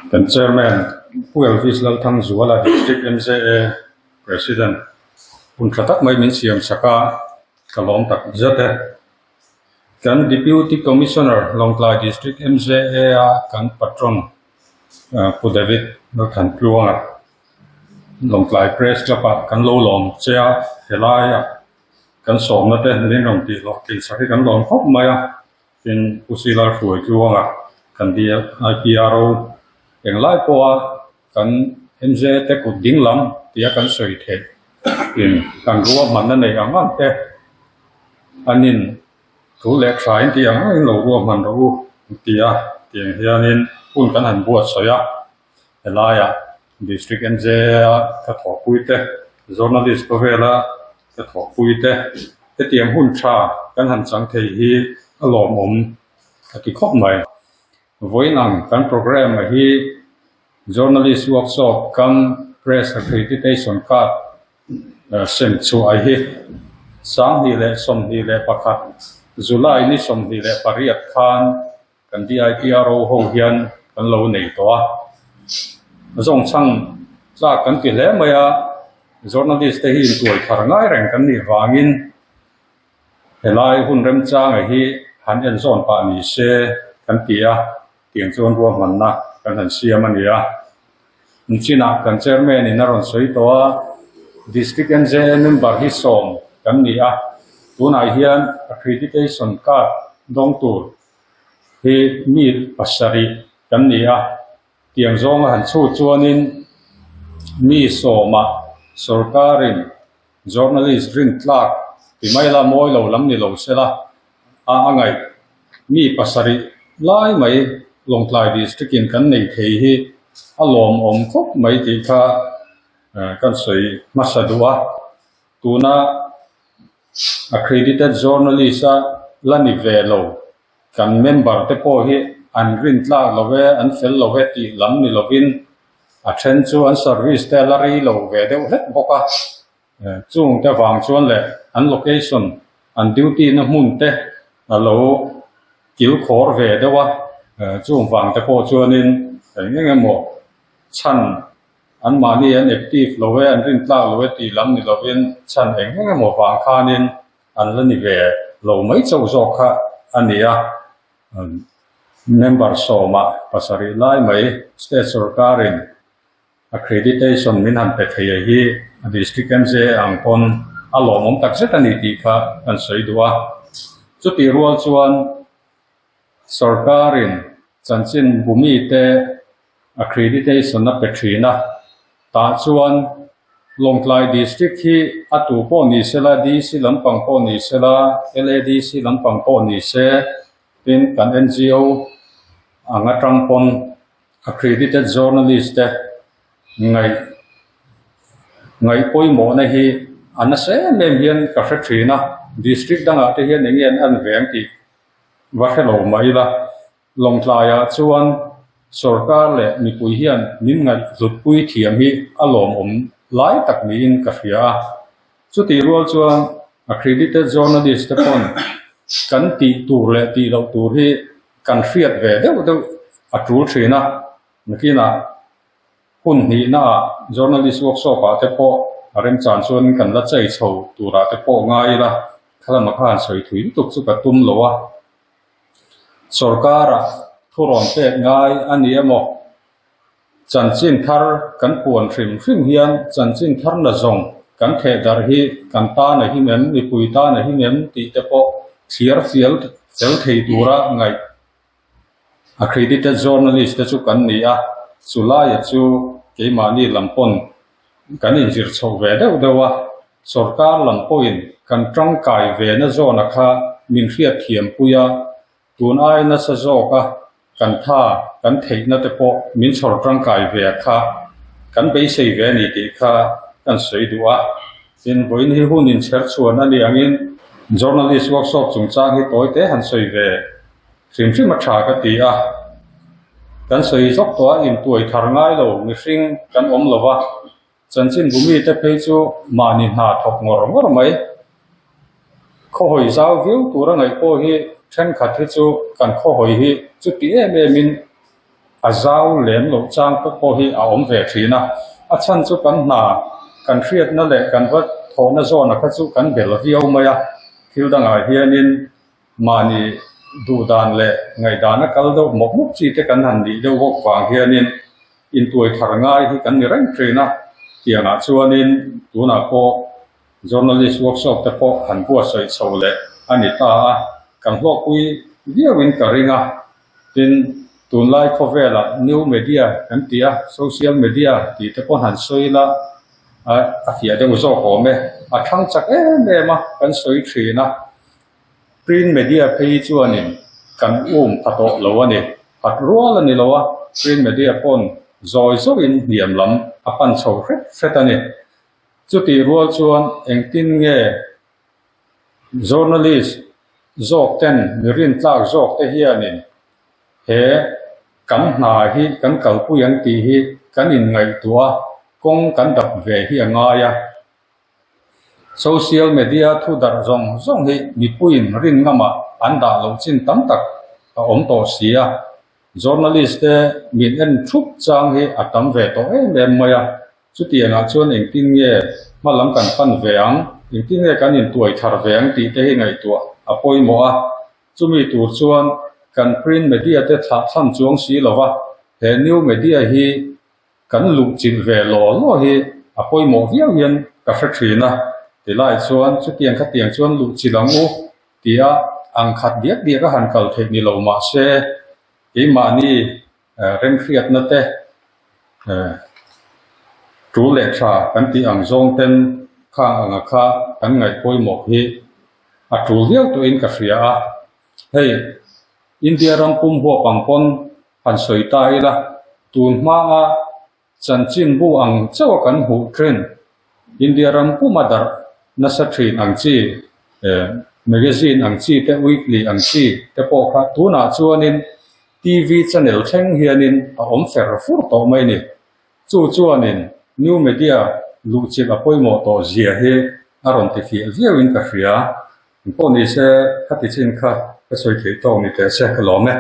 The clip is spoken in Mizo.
Kan Chairman Pu Elvis Lalthangzuala District MJA President hun tha tak mai min siam sak a, ka lawm tak zet e. Kan Deputy Commissioner Lawngtlai District MJA a kan Patron Pu David Lalthantluanga Lawngtlai Press Club ah kan lo lawm che a, helaiah kan sawmna te min rawn tih hlawh tih sak hi kan lawm khawp mai a. Tin, Pu Silar hruai tluanga kan DIPRO englai pawha kan MJ te kut ding lam tia kan sawi theih in kan ruahmanna nei ang ang te an in thu leh tha in tih ang ang in lo ruahman rawh u ti a, tiang hianin hun kan han buatsawi a, helaiah District MJ a ka thawhpui te, Journalist khawvela ka thawhpui te, hetiang hun tha kan han chang thei hi a lawmawm a ti khawp mai. Vawiin ang kan programme a hi Journalist Workshop cum Press Accreditation Card sem chhuah hi 2021 July ni 28 khan Kan DIPRO ho hian kan lo nei tawh a, zawngchhang tlak kan ti hle mai a, journalist te hi intuai thar ngai reng kan nih vangin helai hun remchanga hi han en zawn pah ni se kan ti a, tiang chuan ruahmanna kan han siam a ni a. Nichinah kan chairman in a rawn sawi tawh a, District MJA member hi sawm kan ni a, tunah hian accreditation card dawng tur hi mi pasarih kan ni a, tiang zawnga han chhut chuanin mi sawmah sorkarin journalist rintlak ti mai la mawi lo lam ni lo sela a a ngaih mi pasarih lai mai Lawngtlai district in kan nei thei hi a lawmawm khawp mai tih kha kan sawi hmasa duh a, tuna Accredited journalist a la ni ve lo. Kan member te pawh hi an rin tlak lo e, an fel lo e tih lam ni lovin a then chu an service te a la rei lo ve deuh hlek bawk a. Chung te vang chuan leh an location, an duty na hmun te a lo kil khawr ve deuh a. Chung vang te pawh chuanin eng eng emaw chhan Anmahni an active lo e, an rintlak lo e tih lam ni lovin chhan eng eng emaw vang khanin an la ni ve lo mai chauh zawk kha a ni a. Member sawmah pasarih lai mai state sorkarin accreditation min han pe thei a hi a district MJ ang pawn a lawmawm takzet a ni tih kha kan sawi duh a. Chutih rual chuan sorkarin chanchin bumite Accreditation a pe thin a, tah chuan Lawngtlai District hi a tu pawh ni sela, DC lampang pawh ni sela, LADC lampang pawh ni se, tin kan NGO ang atang pawn accredited journalist te ngaih ngaih pawimawhna hi a nasa em em hian ka hre thin a, District dangah te hian eng nge an en ve ang tih va hre lo mah ila. Lawngtlaiah chuan sorkar leh mipui hian min ngaihhlutpui thiam hi a lawmawm lai tak niin ka hria a. Chutih rual chuan accredited journalist te pawn kan tih tur leh tih loh tur hi kan hriat ve deuh deuh a tul thin a. Nakinah hun hnihnaah journalist workshop ah te pawh a remchan chuan kan la chei chho turah te pawh ngai ila, khalama khan sawi thui lutuk chu ka tum lo a. Sorkara thurawn pek ngai a ni emaw? Chanchin thar kan puan hrim hrim hian chanchin thar na zawng kan theh darh hi kan tan a him em, mipui tan a him em tih te pawh thliar fial fel thei tura ngaih accredited journalist te chu kan ni a, chulaia chu keimahni lam pawn kan inzir chhoh ve deuh deuh a. Sorkar lam pawhin kan tangkai ve na zawna kha min hriat thiam pui a, tun ai nasa zawka kan tha kan theihna te pawh min chhawr tangkai ve kha kan beisei ve a ni tih kha kan sawi duh a. Tin, vawiin hi hun inchher chhuan a ni angin Journalist Workshop chungchang hi tawi te han sawi ve hrim hrim a tha ka ti a. Kan sawi zawk tawh a, intuai thar ngai lo mihring kan awm lo va. Chanchin bumite phei chu mahni hna thawk ngawr ngawr mai. Khawhawi zau viau tura ngaih pawh hi thenkhat hi chu kan khawhawi hi chuti em emin A zau lem loh chang pawh pawh hi a awm ve thin a, a chhan chu kan hna kan hriatna leh kan va thawhna zawna kha chu kan bel viau mai a, thil dangah hianin mahni duhdan leh ngaihdana kal deuh mawp mawp chi te kan han nih deuh bawk vang hianin intuai thar ngai hi kan ni reng thin a, tiangah chuanin tunah pawh journalist workshop te pawh han buatsaih chho leh a ni ta a, kan hlawkpui viauin ka ring a. Tin, tunlai khawvelah new media kan ti a, social media tih te pawh han sawi ila a fiah deuh zawk awm e. A thang chak em em a, kan sawi thin a. Print media phei hi chuanin kan um pha tawh lo a ni. Phat rual a ni lo a, print media pawn zawi zawiin hniam lam a pan chho hret hret a ni. Chutih rual chuan engtin nge Journalist zawk ten mi rintlak zawk te hianin he kan hna hi kan kalpui ang tih hi kan inngaihtuah a, kawng kan dap ve hi a ngai a. Social media thu darh zawng zawng hi mipuiin rin ngamah an dah loh chin tam tak a awm tawh si a. Journalist te min en thup chang hi a tam ve tawh em em mai a. Chutiangah chuan engtin nge hma lam kan pan ve ang, engtin nge kan intuai thar ve ang tih te hi ngaihtuah a pawimawh a. Chumi tur chuan kan print media te thlah thlam chuang si lo va, he new media hi kan luh chilh ve law law hi a pawimawh viau hian ka hre thin a. Tilai chuan chutiang khatiang chuan luh chilh ang u tia ang khat diak diak a han kal theih ni lo mah se keimahni remhriatna te tul leh tha kan tih ang zawng ten khang anga kha kan ngaih pawimawh hi a tul viau tawhin ka hria a. Hei India ram pum huap ang pawn han sawi ta ila tun hmaa Chanchinbu ang chauh a kan hmuh thin. India ram puma darh nasa thin ang chi, magazine ang chi te, weekly ang chi te pawh kha tunah chuanin TV channel thleng hianin a awm fer fur tawh mai ni. Chu chuanin new media luhchilh a pawimawh tawh zia hi a rawn ti fiah viauin ka hria. Engpawh nise khati chin kha ka sawi theih tawk ni teh se ka lawm e.